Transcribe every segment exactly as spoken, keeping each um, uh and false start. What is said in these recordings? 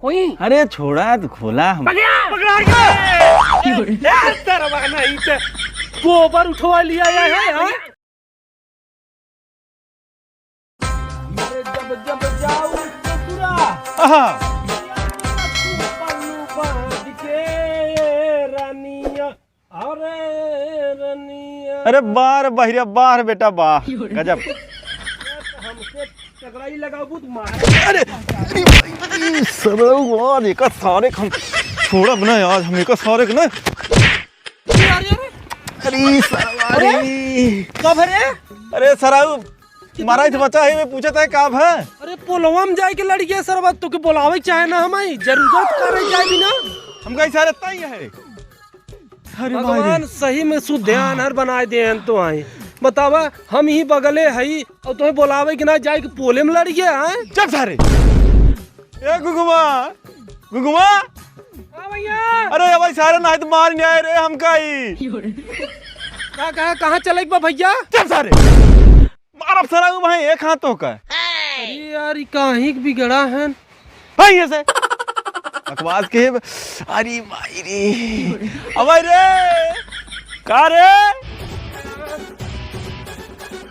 कोई? अरे छोड़ा, तू खोला हम। पकड़ा! पकड़ा के! ए, सरवा नहीं ते गोबर उठवा लिया है, है, हाँ? अरे जब जब जाऊ ससुरा, आहा। पल्लू बांध के रानिया, अरे रानिया। अरे बार बहिरा, बार बेटा, बाह। गजब। हमसे टकराई लगाबू तो मार। अरे, अरे, ई सरऊ आज एका सारे के हम छोड़ब ना आज, हम एका सारे के ना। अरे, अरे, अरे। अरे, सरवा रे। कब रे? अरे, सरऊ, मारा ही तो बचा है, मैं पूछत है, का भा? अरे, पोलवा में जाए के लड़िया सरवा, तोके बोलावे के चाहे ना, हम आई जरूरत करे जाए भी ना। हम कहीं सारे तय है। अरे भगवान माई। सही में सुध ध्यान हर बनाए दे हैं तो आई। बतावा, हम ही बगले हई और तुम्हें बोलावे के ना जाए के पोले में लड़ गया है? चुप सारे। ए गुगुमा, गुगुमा। हाँ भैया। अरे भाई सारे ना तो मार नहीं आए रे हमका ही। का कहा, कहाँ चले बा भैया? चुप सारे। मारब सरऊ भाई एक हाथ तो का। अरे यार, ई काहे के बिगड़ा है? भाई ऐसे। बकवास के। अरे माई रे। अबे रे। का रे?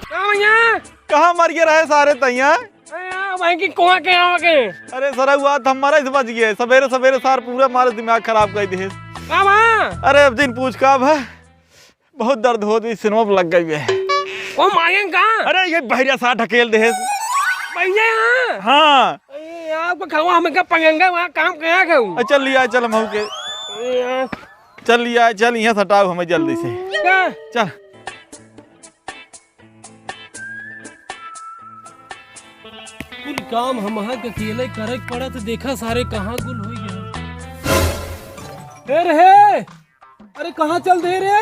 का भैया? कहाँ मर गए रहे सारे तैया? अरे यार, भाई की कुआं के आवा के। अरे सरऊ, आज हमारा इस बच गया। सवेरे सवेरे सार पूरा मारे दिमाग खराब कर दिए। का बा? अरे अब जिन पूछ का भा। बहुत दर्द होत, ई सिनवा पे लग गई है। ओ मायन का? अरे ये बहिरा सा ढकेल देहेस। भैया यहाँ? हाँ। अरे यार, को खावा हमें का पंगंगा वहाँ काम कहाँ खाऊ? अरे चल लिया, चल हम के। अरे यार। चल लिया, चल यहाँ सटाओ हमें जल्दी से। का? चल। कुल काम हमहा के अकेले करे के पड़त, देखा सारे कहाँ गुल होई गए। ए रे, अरे कहाँ चल दे रे?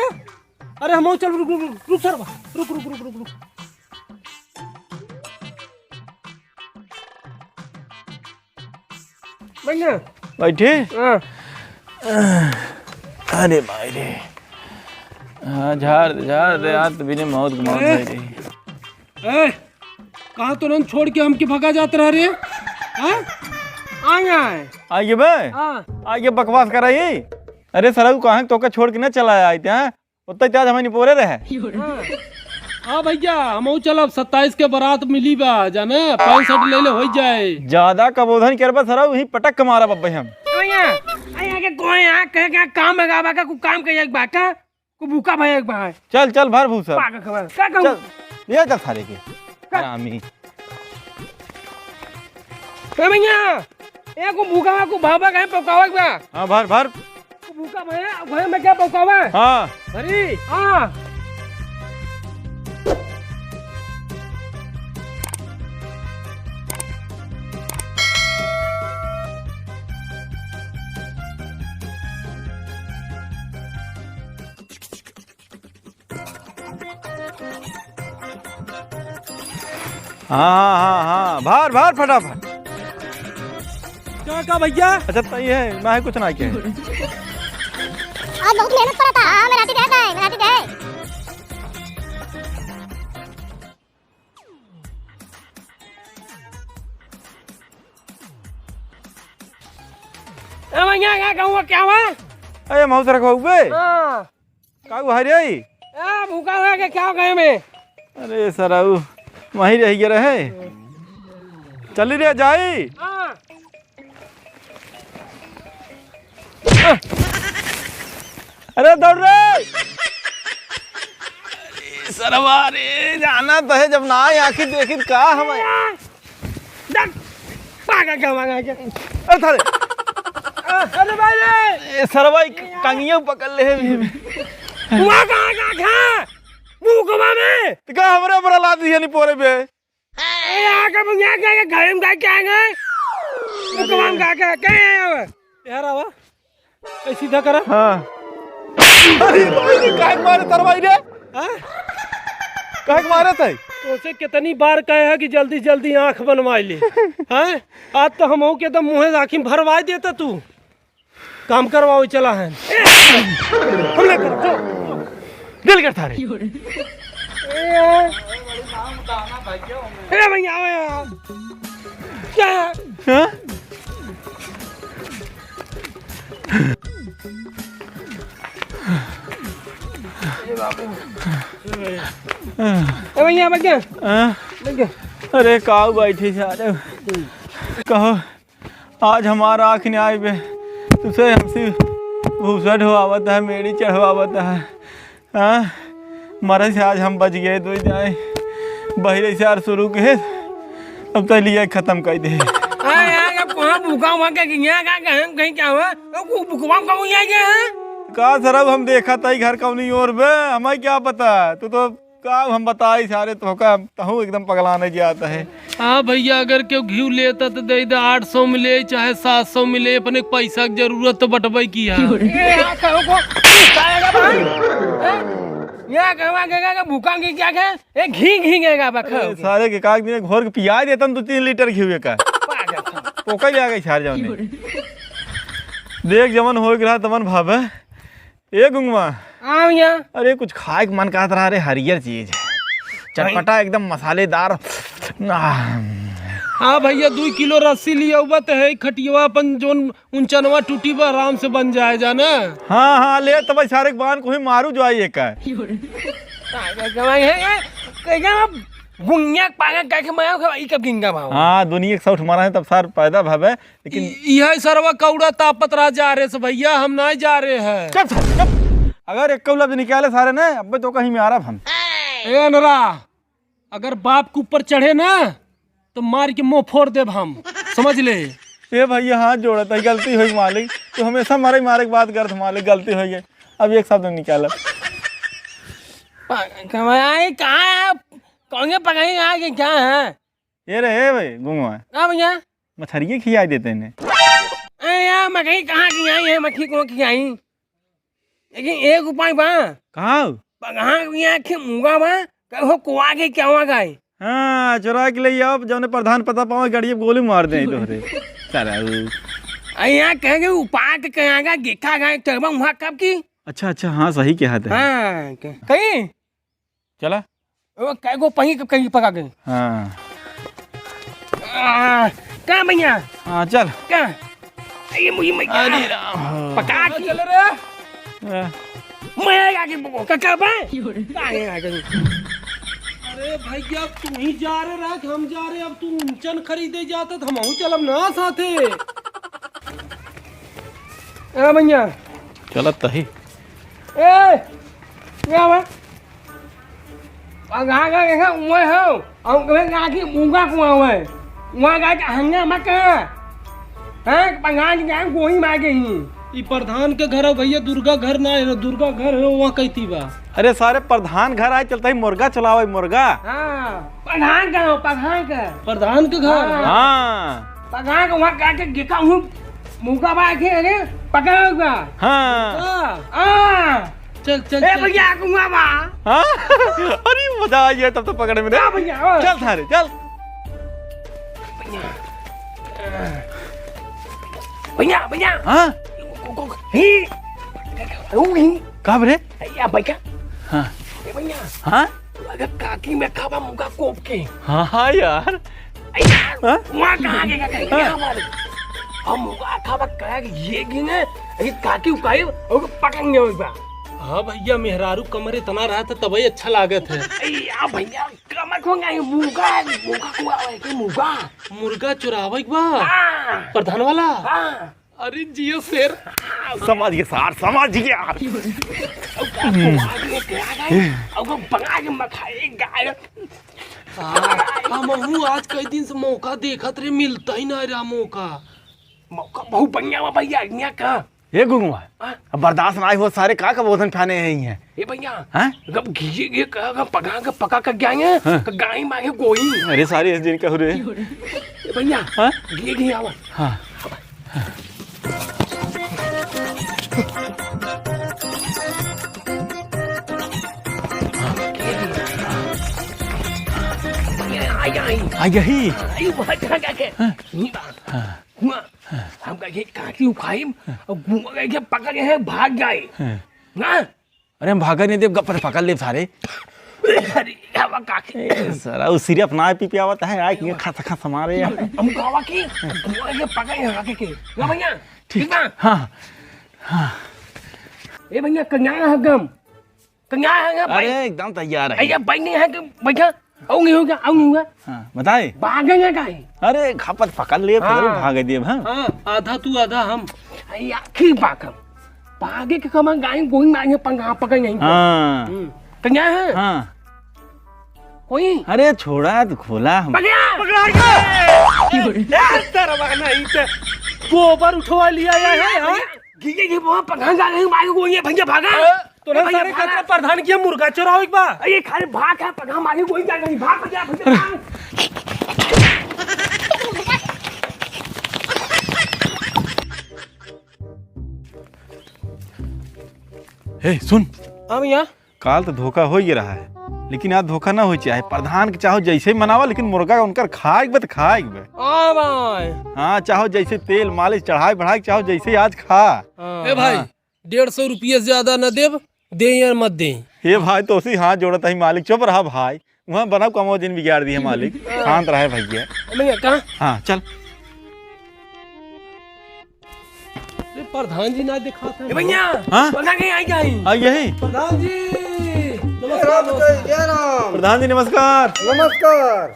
अरे हम चल, रुक, रुक, रुक, रुक सर, रुक, रुक, रुक, रुक, रुक। भैया। बैठे? हाँ। अरे भाई रे। हाँ, झाड़ दे, झाड़ दे, आज तो बिना मौत के मौत ए? भई रही। ए, कहाँ तो रन छोड़ के हमके भगा जात रहा रे? हाँ? आ गया है। आइए बे? हाँ। आइए बकवास कराई। अरे सरऊ, कहाँ तोके छोड़ के ना चला आए थे, हाँ? उत्ते चार्ज हमें निपोरे रहे। हाँ। हाँ भैया, हमहू चलब, सत्ताईस के बारात मिली बा, जाने, पैंसठ ले ले, होई जाए। ज्यादा कबोधन करबा सरऊ, वहीं पटक के मारब अब्बे हम। भैया, भैया के कोई यहाँ कहे क्या काम है, बा का, कुछ काम कहे एक बा का? को भूखा भाई एक बार। चल, चल, भर भूसा। पागल खबर। का कहूँ? चल, ये चल सारे के। का? हरामी। ए भैया, एको भूखा बा, को भावा कहे पकावा के बा। हाँ, भर, भर। को भूखा भैया, भैया मैं क्या पकावा? हाँ। भरी? हाँ। हाँ, हाँ, हाँ, हाँ, भार, भार, फटाफट। का, का भैया? अच्छा, तई है, मैं कुछ ना कहे। आज बहुत मेहनत पड़ा था। हाँ, मेरा टी दे, मेरा टी दे। ए भैया, का कहूँ, क्या हुआ? अरे, मौत रखो बे। हाँ। का हुआ रे? ए, भूखा हुआ के क्या गए में? अरे सरऊ, वहीं रह गया रहे। चली रे जाई। हाँ। अरे दौड़ रे। अरे सरवा रे, जाना तो है, जब ना आए आँखी देखी का हम। देख, भागा क्या, भागा क्या? अरे थारे। अरे भाई रे। ए सरवा, ई टंगिया पकड़ ले है। वहाँ कहाँ का खा? मुँह घुमा में। तो का हमरे ऊपर ला दी है नहीं पोरे बे? ए, आके मुझे क्या, क्या घर में जाके आ गए? मुँह घुमा में कहाँ का, क्या है अब? यार आवा। ए, सीधा करा। हाँ। अरे भाई, काहे के मारे तरवाई रे? हाँ? काहे के मारे थे? तोसे कितनी बार कहे है कि जल्दी जल्दी आँख बनवाई ले। हाँ? आज तो हमहू के तो मुँहे आँखी भरवाई देता तू। काम करवाओ चला है। हम ना कर, चल। दिल कर थारे। ए भैया, आओ यार। क्या? हाँ? ए भैया, बैठ जा। हाँ? बैठ जा। अरे, काऊ बैठी सारे। कहो, आज हमारा आँख न्याय बे, तुसे हमसे भूसा ढोवावत है, मेड़ी चढ़वावत है। हाँ? मरे से आज हम बच गए, दो जाए। बहिरे से यार शुरू के, अब तो लिए खत्म कर दे। हाँ यार, अब कहाँ भूखा हुआ क्या, यहाँ का कहीं, कहीं क्या हुआ? तो कु-, भूखवा में कौन आ गया है? का सर, अब हम देखा था ही घर कौनी ओर बे, हमें क्या पता, तू तो का हम बताई सारे तो का, तहूँ एकदम पगलाने जाता है। हाँ भैया, अगर केहू घीव लेता तो दे दे, आठ सौ मिले चाहे सात सौ मिले, अपने पैसा की जरूरत तो बटबे किया। ए, यहाँ कहो को, का है बा? हैं? यहाँ कहवा गएगा कि भूखा की क्या है? ए, घी, घी गएगा बा, अरे, खाओ। सारे के काग दिन घोर के पिया देता दो तीन लीटर घी का। पागल था। ओका ले आ गई छार जाओ ने। देख जमन हो रहा तमन भावे। ए गुंगवा। हाँ भैया। अरे कुछ खाए के मन कहत रहा रे, हरियर चीज। चटपटा, एकदम मसालेदार। आह। हाँ भैया, दो किलो रस्सी लिया हुआ तो है, खटियावा अपन जोन उनचनवा टूटी बा, आराम से बन जाए जाना। हाँ, हाँ, ले तब सारे के बान को ही मारू जो आई एक है। गुंगिया पागल कह के मैं, ई कब गिंगा भाव? हाँ, दुनिया के सौठ मारा है तब सार पैदा भवे। लेकिन इ-, इहे सरवा कौड़ा तापत रहा जा रे से भैया, हम नाहीं जा रहे हैं। चुप, चुप। अगर एक लफ्ज निकाले सारे ने, अबे तो कहीं में आरब हम। ए अनरा, अगर बाप के ऊपर चढ़े ना, तो मार के मुंह फोड़ देब हम, समझ ले। ए भैया, हाथ जोड़त है, गलती होई मालिक, तू हमेशा मारे, मारे के बात करत मालिक, गलती होई है, अब एक शब्द निकाल। पा-, कमाई कहाँ है? कौन पकाई आगे क्या है? ये रे, ए भाई, गुंगवा। का भैया? मछरिये खियाई देते ने। ए यार, मकई कहाँ खियाई है? मक्खी को खियाई? लेकिन एक उपाय बा। कहाँ? पगहा के यहाँ एक मूंगा बा, कहो कुआ के क्या हुआ गाय? हाँ, चुरा के ले आओ, जौने प्रधान पता पावे, गड़िए गोली मार दे तोहरे। सारा उ। आ यहाँ कहेंगे उपाय के कहेंगे, गेखा गाय, चरबा वहाँ कब की? अच्छा, अच्छा, हाँ, सही कहा थे। हाँ, क-, कहीं? चला। ओ, कै गो पही के कहीं पका गए। हाँ। आ, का भैया? हाँ, चल। का? ये मुझे मैं अरे राम। पका की? चल रे। हाँ। मैं आगे बुको, का, का बे? का है आगे? अरे भैया, तू ही जा रहे रहा कि हम जा रहे, अब तू उंचन खरीदे जाता तो हमहू चलब ना साथे। ए भैया। चलत तही। ए, क्या बा? पगहा का देखा, उहे हो। और कहे का कि मूंगा कुआं हुआ है। वहाँ का कि हंगा मत कहा। हैं? पगहा की जान गोही मार गई। ई प्रधान के घर है भैया, दुर्गा घर ना है, दुर्गा घर है, वहाँ कहती बा। अरे सारे प्रधान घर आए, चलता ही मुर्गा चलावे, मुर्गा। हाँ, प्रधान का हो, प्रधान का। प्रधान के घर? हाँ। हाँ। पगहा का वहाँ का के देखा हूँ, मूंगा बा के, अरे, पकड़ा हुआ। हाँ। हाँ। हाँ। चल, चल, ए चल। भैया, कुआं बा। हाँ? अरे, मजा आ गया तब तो पकड़े में रे। हाँ भैया, हाँ। चल थारे, चल। भैया। भैया, भैया। हाँ? को, को, ही। ओ, ही। का बरे? भैया, भैया। हाँ। ए भैया। हाँ? अगर काकी में खाबा मुका कोप के। हाँ, हाँ यार। हाँ? वहाँ कहाँ के, कहाँ के, हाँ। कहाँ मारे? हम वहाँ खाबा कहा कि ये गिने, ये काकी उकाई, और पकड़ गए एक बार। हाँ भैया, मेहरारू कमरे तना रहा था, तबही अच्छा लागत है। अरे यार भैया, कमर को नहीं, मुर्गा है, मुर्गा को आवे के मुर्गा। मुर्गा चुरावे के बा? हाँ। प्रधान वाला? हाँ। अरे जियो शेर। समझ गए सार, समझ गया। अब का, अब का, अब का, अब का, बना के मखाई गाय। सार, हमहू आज कई दिन से मौका देखत रहे, मिलता ही ना रहा मौका। मौका बहुत बढ़िया बा भैया, यहाँ का। ए गुंगवा, हाँ? अब बर्दाश्त ना हो सारे, का का बोधन फाने हैं ये? ए भैया, हाँ? अब घिये घिये का, का पका के, पका के क्या है? हाँ। का गाय मांगे गोई। अरे सारे इस दिन का हो रहे। ए भैया, हाँ? घिये घिये आवा। हाँ। आई, आई। आ यही। आई, वहाँ कहाँ जाके? हाँ। नहीं बा। हाँ। हुआ। हाँ। हम कहे, काकी उखाई, हाँ। और घूम गए के पकड़ के भाग जाए। हाँ। ना? अरे हम भागा नहीं देब, गप से पकड़ लेब सारे। अरे, हवा काकी। ए, सारा वो सिर्फ ना पी पी आवत है, आए कि खस खस मारे यार। हम कहवा की, घूम गए के पकड़ के भागे के। ना भैया, ठीक। ठीक ना? हाँ, हाँ। ए भैया, कन्या है गम। कन्या है गम, भाई। अरे, एकदम तैयार है। अरे, भाई नहीं है कि बैठा। आऊंगी होगा, आऊंगी होगा। हाँ, बताए। भागेंगे काहे? अरे, खपत पकड़ लिए, पकड़ हाँ। भागे दिए, हाँ। हाँ, आधा तू, आधा हम। अरे, आखिर भागम। भागे के कमा गाय गोई मांगे पंगा पकड़ नहीं। हाँ। हम्म। कन्या है? हाँ। कोई? अरे, छोड़ा, तू खोला हम। पकड़ा! पकड़ा के! ए, सरवा नहीं ते गोबर उठवा लिया है, हाँ? गिरे के वो पकड़ जा रहे हैं, मारे को ये भैया भागा। अ, तो ना भैया सारे भागा। खतरा प्रधान किया मुर्गा चोरावे के बा। अरे खाली भाग है, पकड़ मारे को ही जा रही, भाग भैया, भैया भाग। हे, सुन। हाँ भैया। काल तो धोखा हो ही रहा है, लेकिन आज धोखा ना हो चाहे। प्रधान के चाहो जैसे ही मनावा, लेकिन मुर्गा उनकर खाए के बा तो खाए के बा। हाँ भाई। हाँ, चाहो जैसे तेल मालिश चढ़ाए बढ़ाए, चाहो जैसे आज खा। हाँ। ए भाई, हाँ। डेढ़ सौ रुपया से ज्यादा न देब, दे या मत दे। हे भाई, तो उसी हाथ जोड़त ही मालिक, चुप रहा भाई। वहाँ बनाओ कमाओ जिन बिगाड़ दिए मालिक। हाँ। शांत रहे भैया। भैया, कहाँ? हाँ, चल। ए, प्रधान जी ना दिखात है। ए भैया, हाँ? प्रधान कहीं आई जाई। आ, यही। प्रधान जी, जय नमस्कार, राम, नमस्कार। जय राम। प्रधान जी, नमस्कार। नमस्कार।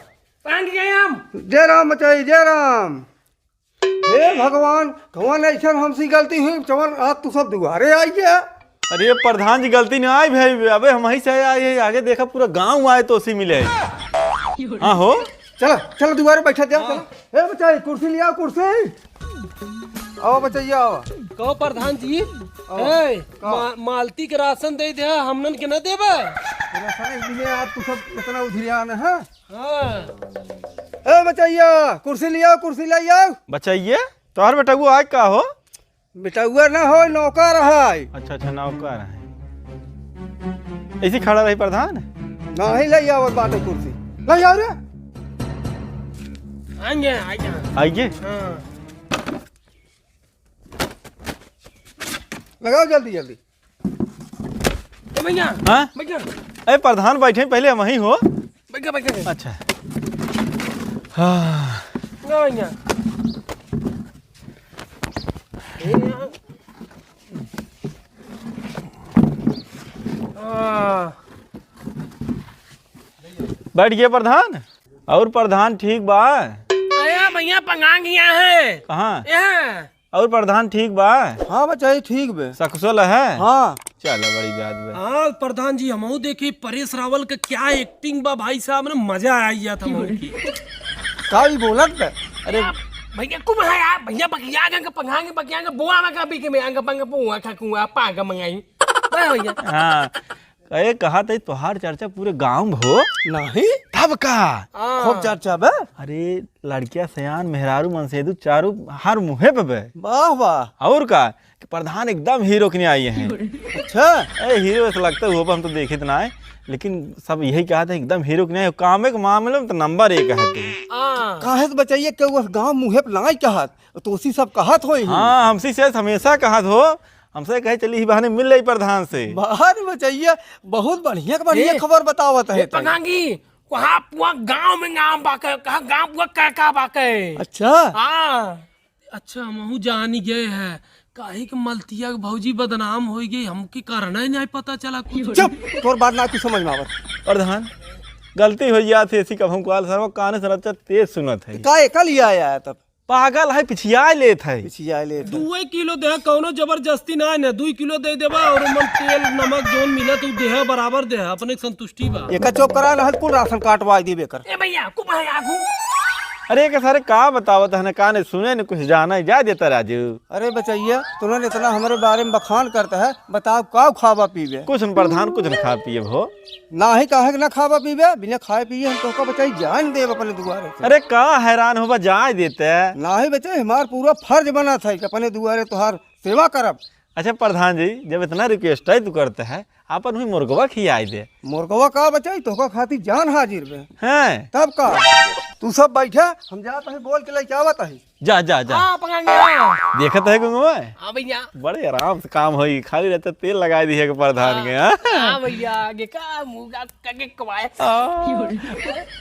प्रधान जी, जय राम। जय राम बचाई, जय राम। हे भगवान, कौन ऐसन हमसे गलती हुई, जवन आज तू सब दुआरे आई गया? अरे प्रधान जी, गलती नहीं आई भाई, अबे हम ही से आए हैं, आगे देखा पूरा गांव आए तो उसी मिले। हाँ हो। चला, चला दुआरे बैठा जा, हाँ। चला। ए बचाई, कुर्सी ले आओ, कुर्सी। आओ बचैया, आओ। कहो प्रधान जी, आओ। ए, का? मा-, मालती के राशन दे दे, हमनन के न देबे? राशन एक दिन आज तू सब इतना उधिरियान है। हाँ। ए बचैया, कुर्सी ले आओ, कुर्सी ले आओ। बचैया, तोहर बेटउआ आए का हो? बेटउआ ना हो, नौकर है। अच्छा, अच्छा, नौकर है। ऐसे खड़ा रही प्रधान? नहीं, ले आओ बाटे कुर्सी। ले आओ रे। आएंगे, आएंगे। आइए। हाँ। लगाओ जल्दी, जल्दी। ए भैया, हाँ? भैया। ए, प्रधान बैठे, पहले हम ही हो। भैया, भैया। अच्छा। हाँ। ना भैया। ए, यहाँ। हाँ। बैठ गए प्रधान। और प्रधान ठीक बा? अरे भैया, पंगांग यहाँ है। कहाँ? यहाँ। और प्रधान ठीक बा? हाँ बचाई, ठीक बे। सकुशल है? हाँ। चलो, बड़ी बात बा। हाँ प्रधान जी, हमहू देखी परेश रावल का क्या acting बा भाई साहब, ना मजा आ गया था हमहू की। का ई बोलत बे? अरे भैया, कुम है यार, भैया बकिया गंग पंगांग बकिया गंग बुआ में का बीके में अंग पंग बुआ का कुआ पाग मंगाई। बा भैया। हाँ। अरे, कहा तई तोहार चर्चा पूरे गांव में हो। नहीं? तब का? हाँ। खूब चर्चा बे। अरे, लड़किया सयान, मेहरारू, मनसेदू, चारू हर मुहे पे बे। वाह, वाह। और का? कि प्रधान एकदम हीरो के नहीं आई हैं। अच्छा। ए, हीरो ऐसा लगता है, वो पे हम तो देखित ना है, लेकिन सब यही कहा था, एकदम हीरो के नहीं आई, काम के मामले में तो नंबर एक है तू। हाँ। काहे से बचैया के वो गांव मुहे पे नाई कहत, तो उसी सब कहत होई ही। हाँ, हमसे से हमेशा कहत हो, हमसे कहे चली ही बहाने मिल रही प्रधान से। बाहर बचैया, बहुत बढ़िया के बढ़िया ए, खबर बतावत है ए, तू। पकांगी, वहाँ पूरा गांव में नाम बाके, कहाँ गांव पूरा काका बाके। अच्छा। हाँ। अच्छा, हमहू जानी गए हैं, काहे के मलतिया के भौजी बदनाम होई गई, हमके कारण ही नहीं पता चला कुछ। चुप, तोर बात ना कुछ समझ में आवत। प्रधान, गलती हो जात है, ऐसी कभू काल सरवा काने से रच्चा तेज सुनत है। का एका लिया आया है तब? पागल है, पिछिया लेत है। पिछिया लेत है। दुए किलो दे, कौनो जबरदस्ती ना है ना, दुई किलो दे देबा और मन तेल नमक जोन मिला तू देह बराबर देह, अपने संतुष्टि बा। एका चुप करा, ना कुल राशन काटवा देबे कर। ए भैया, कुम है आगू। अरे के सारे का बतावत है ना, काने सुने न कुछ जाने, जा देता राजू। अरे बचैया, तूने इतना हमारे बारे में बखान करता है, बताओ का खाबा पीबे? कुछ न प्रधान, कुछ न खा पिए हो। नाही काहे के ना खाबा पीबे, बिना खाए पिए हम तोहका बचाई जान देब अपने दुआरे से। अरे का हैरान होबा, जाए देते। नाही बचे, हमार पूरा फर्ज बना था कि अपने दुआरे तोहार सेवा करब। अच्छा प्रधान जी, जब इतना request है तू करते है, आपन हुई मुर्गवा खियाई दे। मुर्गवा का बचाई, तोहका खातिर जान हाजिर बे। हैं? तब का? तू सब बैठा, हम जात हई बोल के लेके आवत हई। जा, जा, जा। हाँ, पकड़ गया। देखत है गुंगवा? हाँ भैया। बड़े आराम से काम होई, खाली रहता तेल लगाई दिहे के प्रधान के, हाँ? हाँ भैया, आगे का मुर्गा कगे कवाए। हाँ।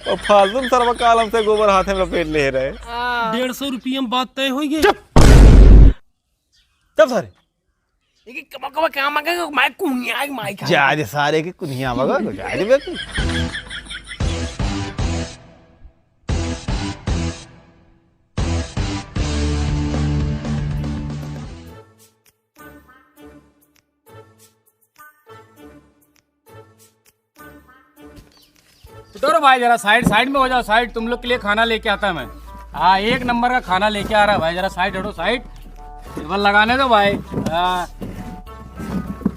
और फालतू में सरवा काल हमसे गोबर हाथे में लपेट ले रहे। हाँ। डेढ़ सौ रुपया में बात तय होई गई। चुप। तब सारे ये कब कब काम आ गया, माई कुनिया, माई खा। जा दे सारे के कुनिया मगा, जा दे बे। उठो रे भाई, जरा साइड, साइड में हो जाओ, साइड। तुम लोग के लिए खाना लेके आता मैं। हाँ, एक नंबर का खाना लेके आ रहा है भाई, जरा साइड हटो, साइड। टेबल लगाने दो भाई। हाँ।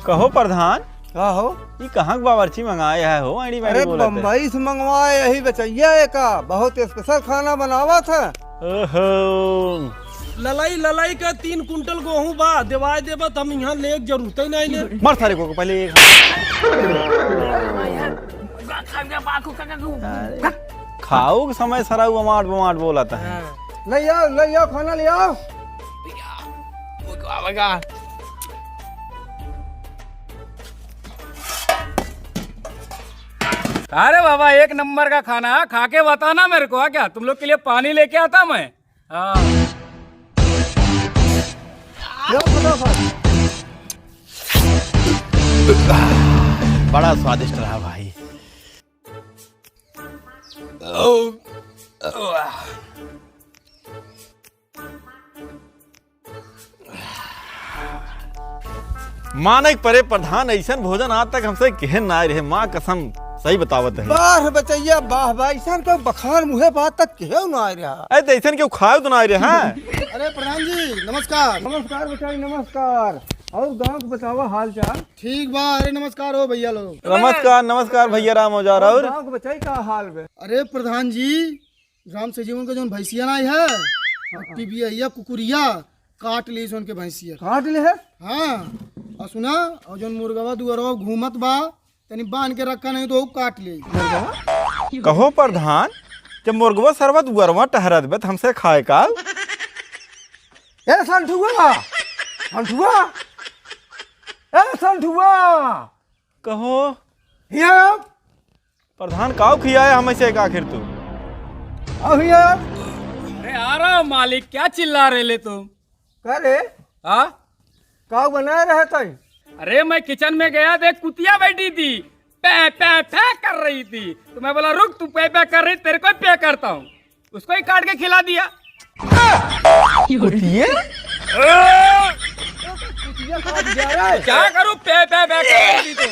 कहो प्रधान। का हो? ई कहाँ के बावर्ची मंगाए है हो, आड़ी बाड़ी अरे बोलत है? बम्बई से मंगवाए, यही बचैया है का, बहुत स्पेशल खाना बनावा था। ओहो। ललाई, ललाई का तीन कुंटल गोहूं बा, देवाय देबा त हम इहाँ लेक जरूरत ही नहीं ले। मर सारे को पहले एक। अरे, खाऊ के समय सराऊ अमाट बमाट बोलत है। ले आओ, ले आओ, खाना ले आओ। अरे बाबा, एक नंबर का खाना है, खा के बताना मेरे को, हाँ क्या? तुम लोग के लिए पानी लेके आता मैं। हाँ। बड़ा स्वादिष्ट रहा भाई। माने के परे प्रधान, ऐसन भोजन आज तक हमसे केहन ना आए रहे, माँ कसम, सही बतावत है। वाह रे बचैया, वाह, वाह, ऐसन के बखान मुहे बात तक केहू ना आए रहा। अरे तो ऐसन केहू खाए तो ना आए रहे, हाँ? अरे प्रधान जी, नमस्कार। नमस्कार बचाई, नमस्कार। और गाँव के बतावा हाल चाल? ठीक बा। अरे नमस्कार हो भैया लोग। नमस्कार, नमस्कार भैया राम औजार। और गाँव के बचाई का हाल बे? अरे प्रधान जी, राम सजीवन का जौन भैंसिया नाई है, हाँ, हाँ। टीबी है या कुकुरिया काट ली उनके भैंसिया। काट ले है? हाँ। और सुना, और जौन मुर्गवा दुअरवा घूमत बा, तनी बांध के रखा, नहीं तो वो काट ले। कहो प्रधान, जब मुर्गवा सरवा दुअरवा टहरत बे, त हमसे खाए का? ए संठुआ, संठुआ, ए संठुआ। कहो। हिया। प्रधान, काऊ खियाए हमें से एक आखिर तू? अभी यार। अरे आ रहा हूँ मालिक, क्या चिल्ला रहे ले तुम? का रे? हाँ? काऊ बनाए रहे तई? अरे मैं किचन में गया, देख कुतिया बैठी थी, पै पै पै कर रही थी, तो मैं बोला रुक, तू पै पै कर रही, तेरे को पै करता हूँ। उसको ही काट के खिला दिया। कुतिया? कुतिया काट दिया रे। क्या करूँ, पै पै पै कर रही थी तो।